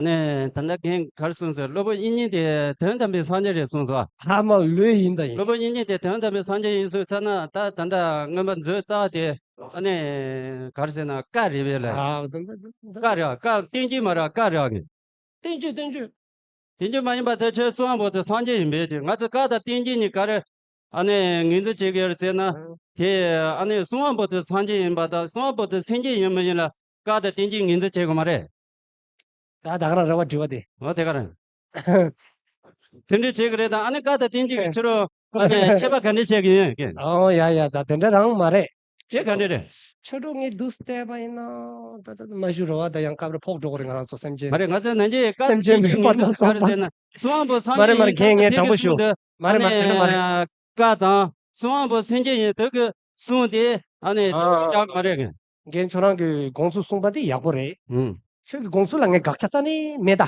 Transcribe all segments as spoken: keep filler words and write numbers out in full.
ནས་ད་ལྟ་རྒན་ག་རེ་གསུངས་སོང་། སློབ་དཔོན་དབྱིག་གཉེན་དེ་དོན་དམ་པའི་སངས་རྒྱས་རེད་གསུངས་སོང་། ཨ་མ་ལོས་ཡིན་ད་ཡིན། སློབ་དཔོན་དབྱིག་གཉེན་དེ་དོན་དམ་པའི་སངས་རྒྱས་ཡིན་གསུངས་ཚར་ན། ད་ད་ལྟ་སྔོན་མ་མཛོད་རྩ་བ་དེ་ཨ་ནི་ག་རེ་ཟེར་ན་བཀའ་རེད་པས་ལ། ཨ་ད་ད་ད་བཀའ་རེད། བཀའ་བསྟན་བཅོས་མ་རེད། བཀའ་རེད། བསྟན་བཅོས་བསྟན་བཅོས། བསྟན་བཅོས་མ་ཡིན་པ་དེ་ཁྱོད་གསུང་བ་པོ་ཏི་སངས་རྒྱས་ཡིན་པས། དེ་ང་ཚོ་བཀའ་དང་བསྟན་བཅོས་གཉིས་ག་རེ་ཨ་ནི་ངོས་འཛིན་བྱེད་ཀྱི་ཡོད་ཟེར་ན། དེ་ཨ་ནི་གསུང་བ་པོ་ཏི་སངས་རྒྱས་ཡིན་པ་དང་གསུང་བ་པོ་ཏི་སེམས་ཅན་ཡིན་མི་ཡིན་ལ་བཀའ་དང་བསྟན་བཅོས་ངོས་འཛིན་བྱེད་དགོས་མ་རེད། ད་ད་ག་རང་རེད་བ་དྲི་བ་དེ། འོ་དེ་ག་རང་། དེ་འདྲས་བྱེད་ཀྱི་རེད། ད་ཨ་ནི་བཀའ་དང་བསྟན་བཅོས་ཀྱི་ཕྱི་རོལ་ཨ་ནི་ཁྱད་པར་ག་འདྲས་བྱེད་ཀྱི་ཡིན་ཀྱི། ཨོ་ཡ་ཡ། ད་དེ་འདྲ་རང་མ་རེད། དེ་ག་འདྲས་རེད། ཆོས་གྲོགས་ངས་འདུག་བལྟས་པ་ཡིན་ན་ད་ད་མ་ཞུ་རོ་བ། ད་ཡང་སྐབས་རེ་ཕོག་འགྲོ་གི་རེད། ང་རང་ཚོ་སེམས་ཅན། མ་རེད། ང་ཚོ་ནང་གི་བཀའ་སེམས་ཅན་མེད་པ་དང་ཚོགས་པ་ཟེར་ན་གསུང་བ་པོ་སངས་མ་རེད་མ་རེད། རྒན་ངས་དྲང་པོ་ཞུ། མ་རེད་མ་རེད། དེ་འདྲ་མ་རེད། བཀའ་དང་གསུང་བ་པོ་སེམས་ཅན་ཡིན་དུས་ཀྱི་གསུང་དེ་ཨ་ནི་ཨ་ཡག་མ་རེད་གི། རྒན་ཁྱོད་རང་གི་དགོངས་ཚུལ་གསུངས་པ་དེ་ཡག་པོ་རེད། ཁྱོད་ཀྱི་དགོངས་ཚུལ་ལ་ངས་དགག་བྱ་རྩ་ནས་མེད་ད།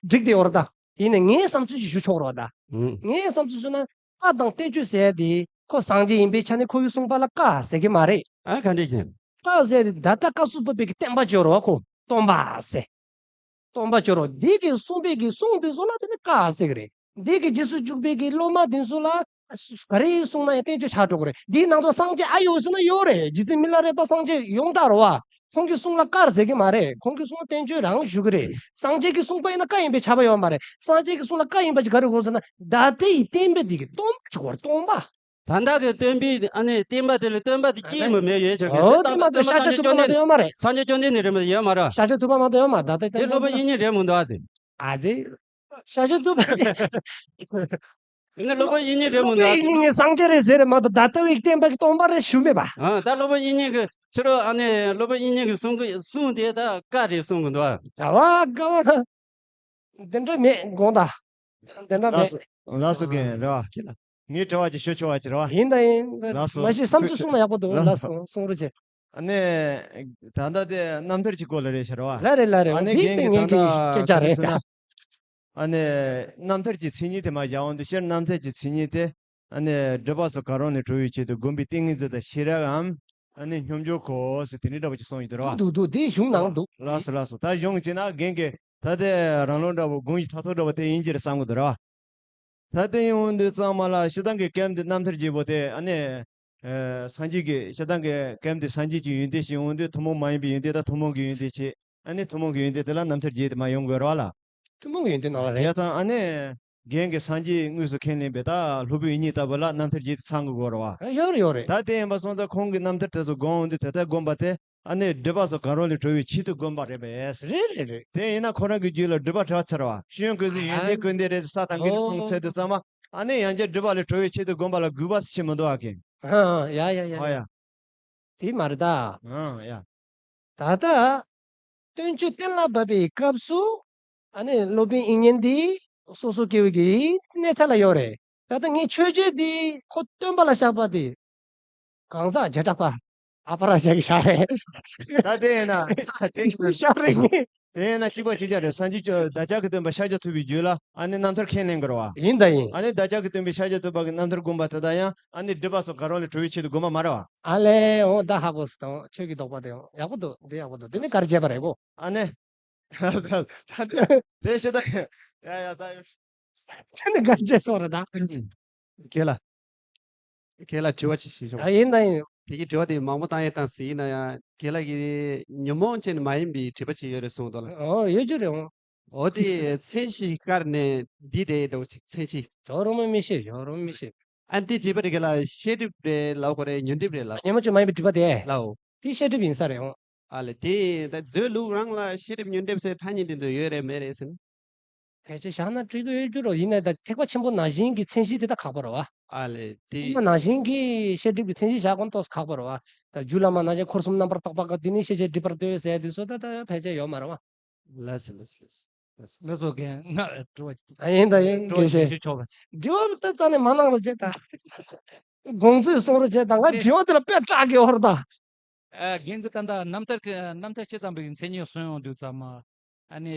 འགྲིག་དེ་ཡོད་རེད་ད། ཡིན་ནའི་ངའི་བསམ་ཚུལ་ཅིག་ཞུ་ཆོག་རེད་བ་ད། ངའི་བསམ་ཚུལ་ཞུ་ན་བཀའ་དང་བསྟན་བཅོས་ཟེར་ཡ་དེ་ཁོ་སངས་རྒྱས་ཡིན་པའི་ཆ་ནས་ཁོ་གི་གསུངས་པ་ལ་བཀའ་ཟེར་གི་མ་རེད། ཨ་ག་འདྲས་ཀྱི། བཀའ་ཟེར་ཡ་དེ་ད་ལྟ་སྐབས་སུ་བབས་པའི་གི་བསྟན་པ་ཅིག་ཡོད་རེད་བ། ཁོ་སྟོན་པ་ཟེར། སྟོན་པ་ཅིག་ཡོད་རེད་བ། འདི་གི་གསུངས་པའི་གི་གསུང་དེ་ཚོ་ལ་དེ་ནི་བཀའ་ཟེར་གི་རེད། འདི་གི་རྗེས་སུ་འཇུག་པའི་གི་སློབ་མ་དེ་ཚོ་ལ་ག་རེ་གསུངས་ན་ཡང་བསྟན་བཅོས་ཆགས་འགྲོ་གི་རེད། འདིའི་ནང་དུ་སངས་རྒྱས་ཨ་ཡོད་ཟེར་ན་ཡོད་རེད། རྗེ་བཙུན་མི་ལ་རས་པ་སངས་རྒྱས་ཡོངས་གྲགས་རེད་བ། ཁོང་གིས་གསུང་ལ་བཀར་ཟེར་གི་མ་རེད། ཁོང་གིས་གསུང་བསྟན་བཅོས་རང་ཞུ་གི་རེད། སངས་རྒྱས་ཀྱིས་གསུངས་པ་ཡིན་ན་བཀའ་ཡིན་པས་ཁྱབ་པ་ཡོད་མ་རེད། སངས་རྒྱས་ཀྱིས་གསུངས་ལ་བཀའ་ཡིན་པ་ཅིག་ག་རེ་དགོས་ཟེར་ན། ད་ལྟའི་བསྟན་པ་འདི་གི་སྟོན་པ་ཅིག་དགོས་རེད། སྟོན་པ། ད་ལྟ་གི་སྟོན་པའི་ཨ་ནི་བསྟན་པ་དེ་ལ་སྟོན་པ་དེ་སྐྱེས་མི་མེད་ཡོད་ཅེས་ཨོ་དེ་མ་གཏོགས་ཤཱཀྱ་ཐུབ་པ་མ་གཏོགས་ཡོད་མ་རེད། སངས་རྒྱས་བཅོམ་ལྡན་འདས་རེད་མ་རེད། ཤཱཀྱ་ཐུབ་པ་མ་གཏོགས་ཡོད་མ་རེད། ད་ལྟ་དེ་སློབ་དཔོན་དབྱིག་གཉེན་རེད་མི་འདུག་ཨ་ཟེར། ཨ་དེ། ཤཱཀྱ་ཐུབ་པ་དེ། ཨ་ནི་སློབ་དཔོན་དབྱིག་གཉེན་རེད་མི་འདུག་ཨ་ཟེར། དབྱིག་གཉེན་སངས་རྒྱས་རེད་ཟེར་རེད་མ་གཏོགས་ད་ལྟ་བའི་བསྟན་པ་གི་སྟོན་པ་རེད་ཞུ་མེད་པ། ཨ་ད་སློབ་དཔོན་དབྱིག་གཉེན་གི་ཕྱི་རོལ་ཨ་ནི་སློབ་དཔོན་དབྱིག་གཉེན་གི་གསུང་གི་གསུང་དེ་ད་བཀའ་རེད་གསུང་གི་འདུག་ཨ། ད་བ་དགའ་བ་ད། དེ་འདྲ་མེད་དགོངས་དག་དེ་འདྲ་མེད། ལགས་སོ། ལགས་སོ། རྒན་རེད་བ། ཁྱེད་ལ་ངས་དྲི་བ་ཅིག་ཞུ་ཆོག་པ་ཅིག་རེད་བ། ཡིན་ད་ཡིན། ལགས་སོ། མ་གཞི་བསམ་ཚུལ་གསུང་ན་ཡག་པོ་འདུག་ལགས་ལགས་སོ། སོ། གསུང་རོགས་བྱེད། ཨ་ནི། ད་ལྟ་དེ་རྣམ་ཐར་གྱི་སྐོར་ལ་རེད་ཤག་རེད་བ། ལ་རེད་ལ་རེད། ཨ་ནི་འདི་རྒན་གྱིས་ད་ལྟ་སྐད་ཆ་རེད་ད། ཨ་ནི། རྣམ་ཐར་གྱི་མཚན་ཉིད་དེ་མར་བཞག་འོང་དུས་སྤྱིར་རྣམ་ཐར་གྱི་མཚན་ཉིད་དེ། ཨ་ནི། སྒྲིབ་པ་སོགས་གང་རུང་ལས་གྲོལ་བའི་ཆེད་དུ་བསྒོམ་པའི་ཏིང་ངེ་འཛིན་དང་ཤེས་རབ་འམ། ཨ་ནི་སྙོམས་འཇུག་གོ་ཟེར་དེ་འདྲའི་འདྲ་པོ་ཅིག་གསུངས་ཡོད་དོ་ར། འདུག་འདུག་དེ་གཞུང་ནང་འདུག་ལགས་སོ་ལགས་སོ། ད་གཞུང་གཅིག་ན་རྒན་གྱིས་ད་ལྟའི་རང་ལུགས་འདྲ་པོ་དགོངས་གཞི་མཐར་ཐུག་འདྲ་པོ་དེ་ཡིན་གྱི་རེད་བསམ་གི་འདུག་ར། ད་ལྟ་ཡིན་འོང་དུས་ཚང་མ་ལ་སྤྱིར་བཏང་གི་སྐབས་འདི་རྣམ་ཐར་བརྒྱུད་པོ་དེ་ཨ་ནི། སངས་རྒྱས་ཀྱི་སྤྱིར་བཏང་གི་སྐབས་འདི་སངས་རྒྱས་ཀྱི་ཡོན་ཏན་ཞིག་འོང་དུས་ཐུན་མོང་མ་ཡིན་པའི་ཡོན་ཏན་དང་ཐུན་མོང་གི་ཡོན་ཏན་བྱས། ཨ་ནི་ཐུན་མོང་གི་ཡོན་ཏན་དེ་ལ་རྣམ་ཐར་བརྒྱུད་དེ་མར་ཡོང་དགོས་ར་ལ། ཐུན་མོང་གི་ཡོན་ཏན་ནང་ལ་རེད། བྱས་ཙང་ཨ་ནི། རྒན་གྱིས་སངས་རྒྱས་དངོས་སུ་ཁས་ལེན་པའི་ད་སློབ་དཔོན་དབྱིག་གཉེན་ལྟ་བུ་ལ་རྣམ་ཐར་བརྒྱུད་དེ་ཚང་དགོས་རེད་བ། ཨ་ཡོད་རེད་ཡོད་རེད། ད་དེ་ཡིན་པ་སོང་ཙང་ཁོང་གི་རྣམ་ཐར་དེ་ཚོ་དགོངས་འོང་དུས་དེ་ལྟར་བསྒོམ་པ་དེ་ཨ་ནི་སྒྲིབ་པ་སོགས་གང་རུང་ལས་གྲོལ་བའི་ཆེད་དུ་བསྒོམ་པ་རེད་པས། རེད་རེད་རེད། དེ་ཡིན་ན་ཁོ་རང་གི་རྒྱུད་ལ་སྒྲིབ་པ་བྲལ་ཚར་བ། སྤྱི་ཡོངས་ཀུན་གཟིགས་ཡོན་ཏན་ཀུན་ལྡན་རེད་ཟེར་ས་དང་གི་ལ་གསུངས་ཚད་དུ་ཙམ་པ། ཨ་ནི་ཡང་བསྐྱར་སྒྲིབ་པ་ལས་གྲོལ་བའི་ཆེད་དུ་བསྒོམ་པ་ལ་དགོས་པ་ཞིག་མི་འདུག་ཨ་ཀེ། ཨ་ཡ་ཡ་ཡ་ཨ་ཡ། ཡ། དེ་མ་རེད་ད། ཨ་ཡ། ད་ལྟ། སྟོན་ཆོས་གཏན་ལ་ཕབ་པའི་སྐབས་སུ། ཨ་ནི་སློབ་དཔོན་དབྱིག་གཉེན་འདི་སོ་སོ་སྐྱེ་བོ་གི་གནས་ཚད་ལ་ཡོད་རེད། ད་ལྟ་ངས་ཆོས་བརྒྱད་འདི་ཁོ་སྟོན་པ་ལ་བཤགས་པ་དེ། གང་ཟག་བརྒྱ་ཕྲག་པ། ཨ་པ་ར་ཞག་གི་ཤ་རེད། ད་དེ་ཡིན་ན། དེ་ཤ་རེད་ངས། དེ་ཡིན་ན་གཅིག་པ་གཅིག་རྐྱང་རེད། སངས་རྒྱས་བདག་ཅག་གི་སྟོན་པ་ཤཱཀྱ་ཐུབ་པའི་རྒྱུད་ལ་ཨ་ནི་རྣམ་ཐར་ཁས་ལེན་དགོས་རེད་བ། ཡིན་ད་ཡིན། ཨ་ནི་བདག་ཅག་གི་སྟོན་པའི་ཤཱཀྱ་ཐུབ་པ་གི་རྣམ་ཐར་བསྒོམ་པ་དེ་དག་ཡང་ཨ་ནི་སྒྲིབ་པ་སོགས་གང་རུང་ལས་གྲོལ་བའི་ཆེད་དུ་བསྒོམ་པ་མ་རེད་བ། ཨ་ལས་འོ་ད་ཧ་གོ་སོང་། ཁྱོད་ཀྱི་དོགས་པ་དེ་ཡང་ཡག་པོ་འདུག་འདི་ཡག་པོ་འདུག་འདི་ནི་ག་རེ་བྱས་པ་རེད་གོ། ཨ་ནི། ད་དེ་དེ་ཤེས་ད། ཡ་ཡ་ད་ཡོད། ཁྱོད་ནི་ག་རེ་བྱས་སོང་རེད་ད། ཁྱེད་ལ། ཁྱེད་ལ་དྲི་བ་ཅིག་ཞུས་ཆོག་ཨ་ཡིན་ད་ཡིན། དེ་གི་དྲི་བ་དེ་མང་པོ་བཏང་ཡས་བཏང་ཟིན་ཡིན་ན་ཡང་ཁྱེད་ལ་གི་ཉོན་མོངས་ཅན་མ་ཡིན་པའི་དྲི་བ་ཅིག་ཡོད་རེད་གསུངས་འདུག་ལ། ཨོ་ཡོད་རྒྱུ་རེད་འོང་། འོ་དེ་མཚན་གཞི་བཀར་ནས་འདི་རེད་འགྲོ་ཅིག་མཚན་གཞི། ཇོ་རོང་མི་མི་ཤེས། ཇོ་རོང་མི་ཤེས། ཨ་འདི་དྲི་བ་དེ་ག་ལ་ཤེས་སྒྲིབ་རེད་ལབ་དགོས་རེད། ཉོན་སྒྲིབ་རེད་ལབ། ཉོན་མོངས་ཅན་མ་ཡིན་པའི་དྲི་བ་དེ། ལའོ། དེ་ཤེས་སྒྲིབ་ཡིན་ས་རེད་འོང་། ཨ་ལས་དེ་ད་མཛོད་ལུགས་རང་ལ་ཤེས་སྒྲིབ་ཉོན་སྒྲིབ་ཟེར་ཐ་སྙད་དེ་ཚོ་ཡོད་རེད་མེད་རེད་ཟེར་ན། ཕལ་ཆེར་བཞག་ན་འགྲིག་གི་ཡོད་རྒྱུ་རོ། ཡིན་ནའི་ད་ཐེག་པ་ཆེན་པོ་ནང་བཞིན་གྱི་མཚན་གཞི་དེ་ད་ཁག་པོ་རེད་བ། ཨ་ལས་དེ། དེ་མ་ནང་བཞིན་གྱི་ཤེས་སྒྲིབ་ཀྱི་མཚན་གཞི་བཞག་གོ་ཏོག་ཙམ་ཁག་པོ་རེད་བ། ད་རྒྱུད་བླ་མ་ནང་བཞིན་འཁོར་གསུམ་རྣམ་པར་དག་པ་ག་དེ་ནི་ཤེས་བྱའི་སྒྲིབ་པར་ལྟོས་ཟེར་དུས་སོ་ད་ད་ཕལ་ཆེར་ཡོད་མ་རེད་བ། ལགས་སོ་ལགས་སོ་ལགས་སོ། ལགས་སོ་རྒན། ང་དྲི་བ་ཅིག་ཨ་ཡིན་ད་ཡིན། དྲི་བ་རྒན་ཞེས་ཞུ་ཆོག་པ་ཅིག་དྲི་བ་ད་རྩ་ནས་མ་གནང་རོགས་བྱེད་ད། དགོངས་ཚུལ་གསུང་རོགས་བྱེད་ད། ང་དྲི་བ་དེ་ལ་དཔེ་སྐྲག་གི་ཡོད་རེད་ད། ཨ་རྒན་གྱིས་ད་ལྟ་རྣམ་ཐར་གྱི་རྣམ་ཐར་ཇི་ཙམ་པའི་མཚན་ཉིད་གསུངས་ཡོང་དུས་ཙམ་མ། ཨ་ནི་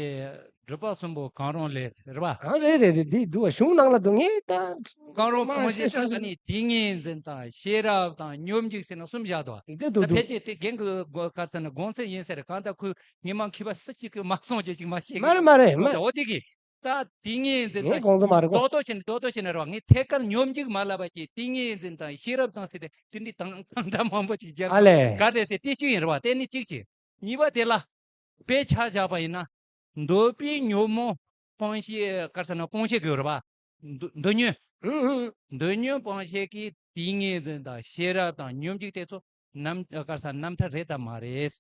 སྒྲུབ་པ་གསུམ་པོ་གང་རུང་ལས་རེད་པ། ཨ་རེད་རེད་རེད། འདི་འདུག་བ། གཞུང་ནང་ལ་འདུག་ངས་ད། གང་རུང་མ་སྤོང་བྱེད་ཤེས་དང་ཨ་ནི་ཏིང་ངེ་འཛིན་དང་ཤེས་རབ་དང་སྙོམས་འཇུག་ཟེར་ན་གསུམ་བཞག་འདུག་བ། འདི་འདུག་ད་འདུག་ཕལ་ཆེར་དེ་རྒན་གྱི་ག་ཚོད་ན་དགོངས་ཚུལ་ཡིན་ཟེར། གང་ལྟར་ཁོས་ཉི་མ་མཁས་པ་སུ་གཅིག་གིས་མ་གསུངས་རྒྱུ་ཅིག་མ་ཤེས་གི། མ་རེད་མ་རེད་མ། འོ་དེ་གི་ད་ཏིང་ངེ་འཛིན་ངས་དང་དགོངས་ཚུལ་མ་རེད་གོ། རྡོག་རྡོག་བྱས་ནས་རྡོག་རྡོག་བྱས་ནས་རེད་བ། ངས་ཐད་ཀར་སྙོམས་འཇུག་མ་ལབ་པ་ཅིག་ཏིང་ངེ་འཛིན་དང་ཤེས་རབ་དང་ཟེར་ཏེ་དེ་འདྲའི་དང་དང་སྒྲ་མང་པོ་ཅིག་སྦྱར། ཨ་ལས། ག་རེ་ཟེར་དེ་གཅིག་ཡིན་རེད་བ། དེ་ནི་གཅིག་བྱས། གཉིས་པ་དེ་ལ་དཔེ་ཆ་བཞག་པ་ཡིན་ན། འདོད་པའི་ཉོན་མོངས་སྤང་བྱེད་ག་རེ་ཟེར་ན་སྤོང་བྱེད་དགོས་རེད་བ། འདོད་འདོད་ཉོན། ཧུམ་ཧུམ། འདོད་ཉོན་སྤོང་བྱེད་ཀྱི་ཏིང་ངེ་འཛིན་དང་ཤེས་རབ་དང་སྙོམས་འཇུག་དེ་ཚོ་རྣམ་ག་རེ་ཟེར་རྣམ་ཐར་རེད་དང་མ་རེད།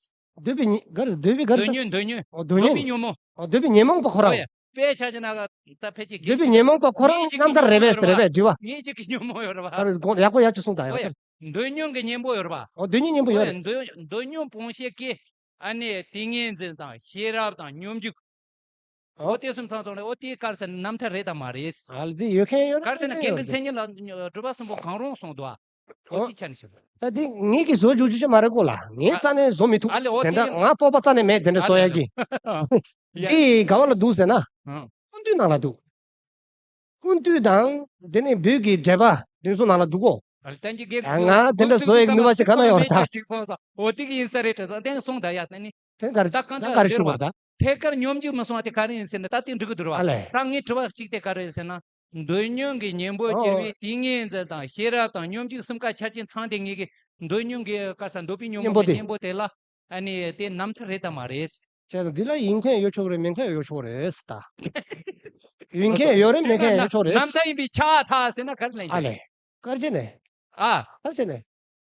འདོད་པའི་ཉེ་ག་རེ་འདོད་པའི་ག་རེ་འདོད་ཟེར། ཉོན་འདོད་ཉོན། ཨོ་འདོད་འདོད་ཉོན། པའི་ཉོན་མོངས། ཨོ་འདོད་པའི་ཉོན་མོངས་པ་ཁོ་རང་། དཔེ་ཆ་ཅིག་ན་ད་ཕལ་ཆེར་འདོད་པའི་ཉོན་མོངས་པ་ཁོ་རང་རྣམ་ཐར་རེད་པས་རེད་པས་འདྲི་བ། ངེད་ཅིག་གི་ཉོན་མོངས་ཡོད་རེད་བ། ག་རེ་དགོངས་ཡག་པོ་ཡག་ཅིག་གསུངས་དང་ཡག་ཤོས། འདོད་ཉོན་གྱི་གཉེན་པོ་ཡོད་རེད་བ། ཨོ་འདོད་ཉོན་གཉེན་པོ་ཡོད་རེད། འདོད་འདོད་ཉོན་སྤོང་བྱེད་ཀྱི་ཨ་ནི་ཏིང་ངེ་འཛིན་དང་ཤེས་རབ་དང་སྙོམས་འཇུག་ཨོ་དེ་གསུམ་ཚང་ཚང་ལ་ཨོ་དེ་ག་རེ་ཟེར་རྣམ་ཐར་རེད་དང་མ་རེད། ཨ་ལ་དེ་ཡོད་མཁན་ཡོད་ག་རེ་ཟེར་ན་རྒན་གྱི་མཚན་ཉིད་ལ་སྒྲུབ་པ་གསུམ་པོ་གང་རུང་གསུངས་འདུག་ཨ། ཨོ་དེ་ཆ་ནས་ཞུ། ད་དེ་ངེད་ཀྱིས་བཟོ་རྒྱུ་ཅིག་མ་རེད་གོ་ལ། ངས་རྩ་ནས་བཟོ་མི་ཐུབ། ཨ་ལེ་ཨོ་དེ་དེ་འདྲ་ང་སྤོབས་པ་རྩ་ནས་མེད་དེ་འདྲ་བཟོ་ཡག་གི། ཡ། འདི་ག་བ་ལ་འདུག་ཟེར་ན། ཨང་། ཀུན་བཏུས་ནང་ལ་འདུག་ཀུན་བཏུས་དང་དེ་ནས་བོད་ཀྱི་འགྲེལ་པ་འདི་ཚོ་ནང་ལ་འདུག་གོ། ཨ་ལེ་ད་ཅི་རྒན་གྱི་ང་དེ་འདྲ་བཟོ་ཡག་ནུས་པ་ཅིག་ག་ན་ཡོད་རེད་ད། ཅིག་སོང་སོང་། ཨོ་དེ་གི་ཡིན་ས་རེད་དྲ་ད་དེང་སོང་ད་ཡ་ད་ནི། དེ་ག་རེ་ད་གང་ད་ལྟར་ག་རེ་ཞུ་བར་ད། ཐད་ཀར་སྙོམས་འཇུག་མི་སོང་བ་དེ་ག་རེ་ཡིན་ཟེར་ན་ད་དེ་འགྲིག་གི་འདུག་ར་བ། ཨ་ལས། ད་ངའི་དྲི་བ་གཅིག་དེ་ག་རེ་ཡིན་ཟེར་ན། འདོད་ཉོན་གྱི་གཉེན་པོ་སྐྱེ་བའི་ཏིང་ངེ་འཛིན་དང་ཤེས་རབ་དང་སྙོམས་འཇུག་གསུམ་ཀ་ཆ་རྐྱེན་ཚང་དེ་ངེད་ཀྱི་འདོད་ཉོན་གྱི་ག་རེ་ཟེར་འདོད་པའི་ཉོན་མོངས་ཀྱི་གཉེན་པོ་དེ་ལ་ཨ་ནི་དེ་རྣམ་ཐར་རེད་དམ་མ་རེད། བྱས་ཙང་འདི་ལ་ཡིན་མཁན་ཡོད་ཆོག་རེད། མེད་མཁན་ཡོད་ཆོག་རེད་ད། ཡིན་མཁན་ཡོད་རེད། མེད་མཁན་ཡོད་ཆོག་རེད། རྣམ་ཐར་ཡིན་པས་ཁྱབ་པར་ཐལ་ཟེར་ན་ག་རེ་ལབ་ཨ་ཡིན། ལས། ག་རེ་བྱས་ནས། ཨ། ག་རེ་བྱས་ནས།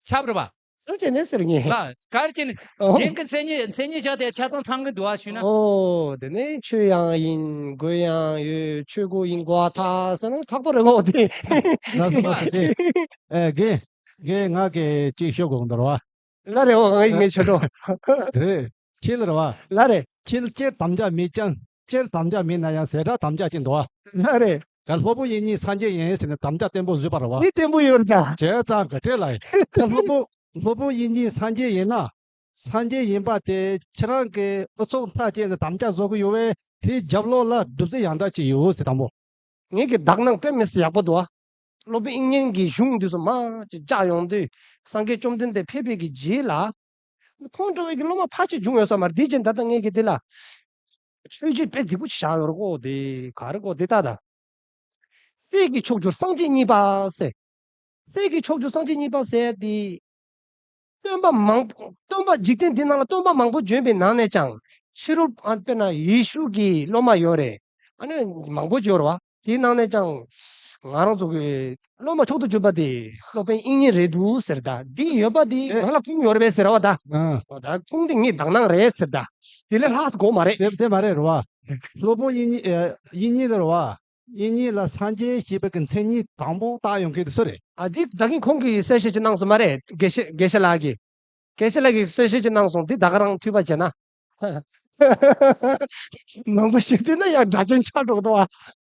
ཁྱབ་རེད་པ། ག་རེ་བྱས་ནས་ཟེར་ངས། ལ་ག་རེ་བྱས་ནས། ཨོ། རྒན་གྱི་མཚན་ཉིད་མཚན་ཉིད་བཞག་དེ་ཆ་ཚང་ཚང་གི་འདུག་ཨ་ཞུས་ན། ཨོ་དེ་ནས་ཆོས་ཡང་ཡིན། སྒོ་ཡང་ཡོད། ཆོས་སྒོ་ཡིན་དགོས་པར་ཐལ་ཟེར་ན་ཁག་པོ་རེད་གོ་དེ། ལགས་སོ་ལགས་སོ་དེ། ཨེ་རྒན། རྒན་ང་གི་ཅིག་ཤོད་དགོས་འདུག་ར་བ། ལ་རེད། འོ་ངའི་ངའི་ཆོས་གྲོགས། དེ་ཁྱེད་ལ་རེད་བ། ལ་རེད། ཁྱེད་སྤྱིར་དམ་བཅའ་མེད་ཀྱང་སྤྱིར་དམ་བཅའ་མེད་ན་ཡང་ཟེ་དྲག་དམ་བཅའ་ཅིག་འདུག་བ། ལ་རེད། ག་སློབ་དཔོན་དབྱིག་གཉེན་སངས་རྒྱས་ཡིན་ཟེར་ནས་དམ་བཅའ་བརྟན་པོ་བཟོས་པ་རེད་བ། མི་བརྟན་པོ་ཡོད་རེད་ད། བྱས་ཙང་ག་འདྲས་ལ་ཡིན། ག་སློབ་དཔོན་སློབ་དཔོན་དབྱིག་གཉེན་སངས་རྒྱས་ཡིན་ན། སངས་རྒྱས་ཡིན་པ་དེ་ཁྱེད་རང་གི་ཨུ་ཚུགས་མཐའ་སྐྱེལ་ནས་དམ་བཅའ་བཟོ་གི་ཡོད་པས་དེའི་རྒྱབ་ལོགས་ལ་སྒྲུབ་རྩིས་ཡང་དག་ཅིག་ཡོད་ཟེར་དང་པོ། ངེད་ཀྱི་དག་སྣང་དཔེ་མི་སྲིད་ཡག་པོ་འདུག་ཨ། སློབ་དཔོན་དབྱིག་གཉེན་གྱི་གཞུང་འདི་ཚོ་མར་ཅིག་བཅག་ཡོང་དུས་སངས་རྒྱས་བཅོམ་ལྡན་འདས་ཕེབས་པའི་གི་རྗེས་ལ། ཁོང་འདྲ་བའི་གི་སློབ་མ་ཕལ་ཆེར་བྱུང་ཡོད་ས་མ་རེད། དེ་བཞིན་ད་ལྟ་ངེད་ཀྱི་འདི་ལ། མཆོད་བརྗོད་དཔེ་རྫིག་པོ་ཞིག་བཞག་ཡོད་རེད་གོ། དེ་ག་རེ་གོ་དེ་ལྟ་ད། སྲས་ཀྱི་མཆོག་གྱུར་སངས་རྒྱས་གཉིས་པ་ཟེར། སྲས་ཀྱི་མཆོག་གྱུར་སངས་རྒྱས་གཉིས་པ་ཟེར་དེ། སྟོན་པ་མང་པོ་སྟོན་པ་འཇིག་རྟེན་འདི་ནང་ལ་སྟོན་པ་མང་པོ་བྱོན་པའི་ནང་ནས་ཀྱང་ཕྱི་རོལ་ཨ་དཔེར་ན་ཡེ་ཤུ་གི་སློབ་མ་ཡོད་རེད། ཨ་ནི་མང་པོ་ཡོད་རེད་བ། དེའི་ནང་ནས་ཀྱང་ང་རང་ཚོ་གི་སློབ་མ་མཆོག་ཏུ་གྱུར་པ་དེ་སློབ་དཔོན་དབྱིག་གཉེན་རེད་འདུག་ཟེར། ད་འདི་ཡོད་པ་དེ་ཨེ། ང་ལ་ཁུངས་ཡོད་རེད་པས་ཟེར་བ་ད། ཨ། ད་ཁུངས་དེ་ངའི་དག་སྣང་རེད་ཟེར་ད། དེ་ལས་ལྷག་དགོས་མ་རེད། དེ་དེ་མ་རེད་རེད་བ། སློབ་དཔོན་དབྱིག་གཉེན་ཨེ་དབྱིག་གཉེན་ལ་རེད་བ། དབྱིག་གཉེན་ལ་སངས་རྒྱས་ཞེས་པའི་གི་མཚན་ཉིད་དང་པོ་བཏགས་ཡོང་མཁན་དེ་སུ་རེད། ཨ་འདི་ད་གིན་ཁོང་གིས་གསལ་བཤད་ཅིག་གནང་སོང་མ་རེད། དགེ་བཤེས་དགེ་བཤེས་ལགས་ཀྱིས། དགེ་བཤེས་ལགས་ཀྱིས་གསལ་བཤད་ཅིག་གནང་སོང་། འདི་ད་ག་རང་འཐུས་པ་བྱས་ན། མང་པོ་ཞིག་བལྟས་ན་ཡང་སྒྲ་གཅན་ཆགས་འགྲོ་གི་འདུག་བ།